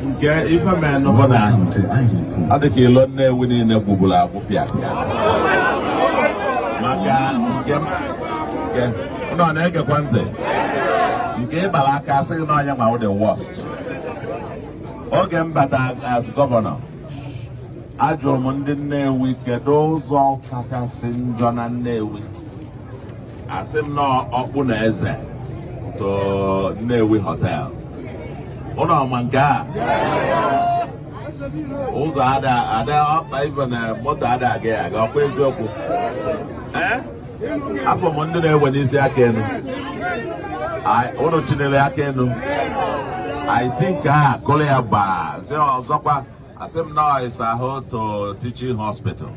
Nke ife menụ bụ na ọ dị ka ilo Nnewi niile gwụburu agwụ pịa pịa maka nke nke nọ na-egekwa ntị nke ịgbara aka asị gị na onye nwa the worst. Oge m bata as governor, ajụrụ m ndị Nnewi, kedu ụzọ kachasị njọ na Nnewi? Asị m na ọkpụ na eze to Nnewi Hotel. Ụlọ ọma nke a ụzọ ada ada ọkpa ibe na moto ada aga ya aga. Ọkwa eziokwu? Ee, afọ m ndị na-ewe n'isi aka elu, ụnụ chinere aka elu. Anyị si nke a kụrụ ya gbaa, sị ọzọkwa, asị m nọọ Ịsahụ to Teaching Hospital.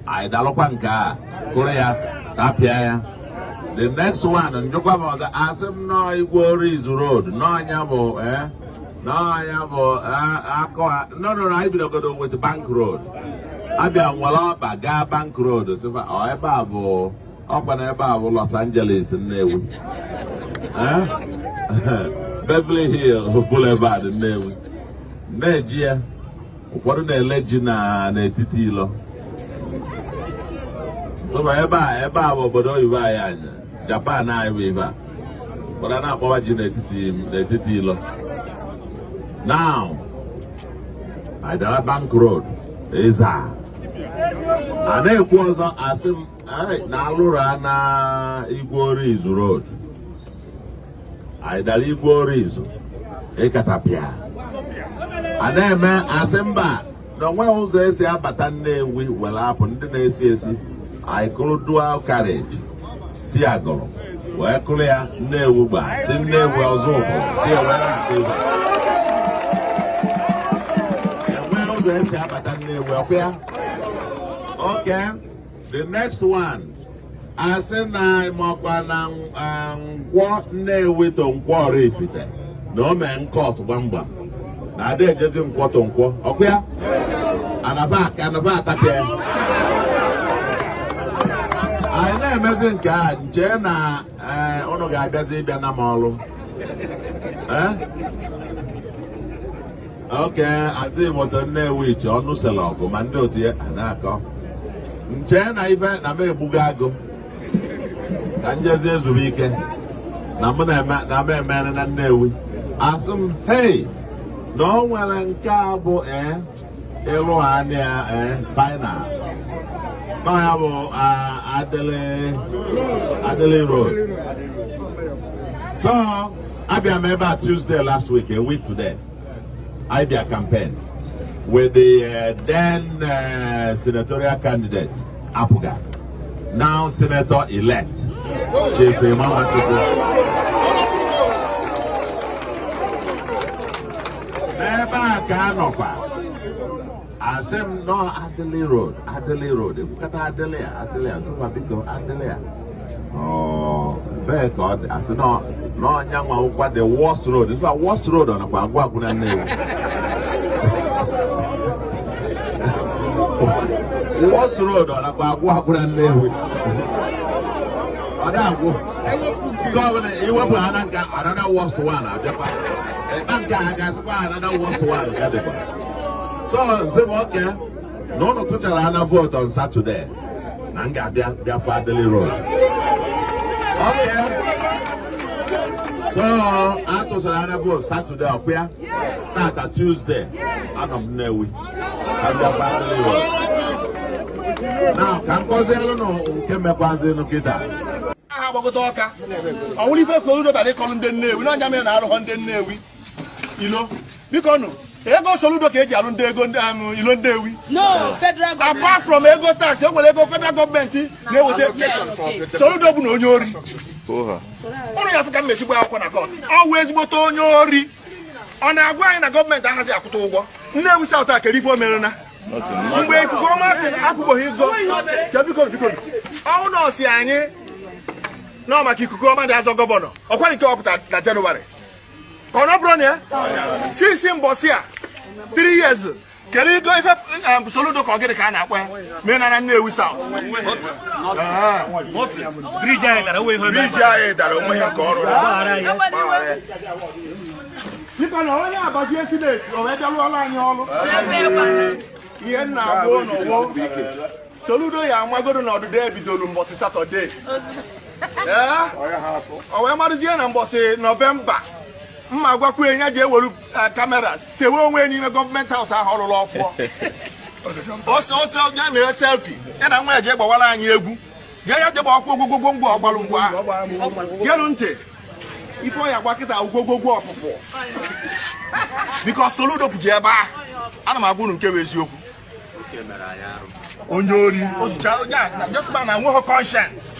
Anyị dalụkwa nke a kụrụ ya tapịa ya. The next one njụkwa m ọzọ, asị m nọọ Igwe Orizu Road, n'ọnya bụ n'ọnya bụ akụ no no no. Anyị bidogodo with Bank Road, abịa nwere ọkpa gaa Bank Road, sịfa ọ ebe a bụ ọkwa na ebe a bụ Los Angeles Nnewi, Beverly Hills Boulevard Nnewi na-eji ya. Ụfọdụ na-ele ji na n'etiti ilo. So ebe a bụ obodo oyibo anyị anya Japan anyị bụ ibe a ụfọdụ na-akpọwa ji n'etiti ilo. Now anyị dara Bank Road ịza a na-ekwu ọzọ, asị m na alụrụ na Igwe Orizu Road. Anyị dara Igwe Orizu ịkatapịa a na-eme, asị mba na onweghị ụzọ esi abata Nnewi were apụ ndị na-esi esi. Anyị kụrụ dual carriage si Agụrụ wee kụrụ ya Nnewi gba si Nnewi ọzọ ụbụrụ si ewere na-aka ebe enwee ụzọ esi abata Nnewi ọkwa ya. Okay, the next one, asị na makwa na Nkwọ Nnewi to Nkwọ Oraifite na o mee nkọt gbamgbam na ada ejezi Nkwọ to Nkwọ ọkwa ya anaba anaba atapịa. Anyị na-emezi nke a nche na ụnụ ga-abịazi ịbịa na m ọrụ. Oke azimoto Nnewi iche ọnụ sere ọgụ ma ndị otu ya a na-akọ nche na ife na m egbugo agụ ka njezi ezuru ike na mụ na-eme na m emere na Nnewi. Asị m hei na o nwere nke a bụ ịlụ anya final nọ ya bụ Adele Adele Road. So abịa m ebe a Tuesday last week, a week today, I bịa campaign with the then senatorial candidate APGA, now senator elect Chief Emma Nwachukwu. N'ebe a ka a nọkwa asị m nọ Adele Road, Adele Road ekwukata Adele a Adele a sịkwa biko Adele a ọ ebee ka ọ dị? Asị nọ n'ọnya nwa ụkwa the worst road. Sịkwa worst road ọ nakwa agwụ agwụ na Nnewi. Worst road ọ nakwa agwụ agwụ na Nnewi? Ọ na-agwụ nke ọbụla iwepụ ha na nke another worst one abịakwa ịkpa nke a ga-asịkwa another worst one ya dịkwa. So nze m oke na ụnụ tụchara ana vote on Saturday na m ga-abịa bịa fụ Adele Road. Okay, so atụchara ana vote Saturday ọkwa ya tata Tuesday anọ m Nnewi ka m bịa fụ Adele Road. Now ka m kọzielu nụ nke mekwazinụ kịta. Aha gbagota ọka ọnwụrụ ife ka Soludo bịara ịkọrọ ndị Nnewi n'ọnya mere na arụghọ ndị Nnewi ilo. Biko nụ, ego Soludo ka eji alụ ndị ego ndị ilo Nnewi? No, federal government. Apart from ego tax, e nwere ego federal gọọmenti na-eweta. Soludo bụ na onye ori ụnụ ya afụ ka m mesigbo akwụkwọ na court. Ọ wụ ezigbote onye ori. Ọ na-agwa anyị na gọọmenti ahazi akwụta ụgwọ Nnewi South a. Kere ife o mere na mgbe ikuku ọma sị akwụgboghị ego che. Biko biko, ọnwụ na ọsị anyị nọ maka ikuku ọma dị azọ governor ọkwa nke ọpụta na Jenụwarị ka ọ nọbụrụ na ya sisi mbọsị a 3 years. Kedu ego ife Soludo ka ọ gịnị ka a na-akpọ ya mee na Nnewi South? Bridge anyị dara onwe ihe. Bridge anyị dara onwe ya nke ọrụ. Biko. Biko na onye abazie Senate, o wee bịa lụọla anyị ọrụ. Ihe nna agwa ụnụ wụ, Soludo ya amagoro na ọdụdụ ebidolu mbọsị Saturday. Ee, o wee marụzie na mbọsị November mma gwakwa ya ji eweru camera sewe onwe n'ime Government House ahụ ọ lụrụ ọfụọ. Ose otu ya mere selfie, ya na nwa ya jee gbawara anyị egwu, jee ya jee gbawakwa ogwogwogwo ngwa ọgbalụ ngwa ahụ. Geenụ ntị, ife ọ ya gwa kịta, ogwogwogwo ọpụpụ, because Soludo pụji ebe ahụ. Ana m agwa unu nke bụ eziokwu. Onye ori ozucha onye a, just man na nweghị conscience.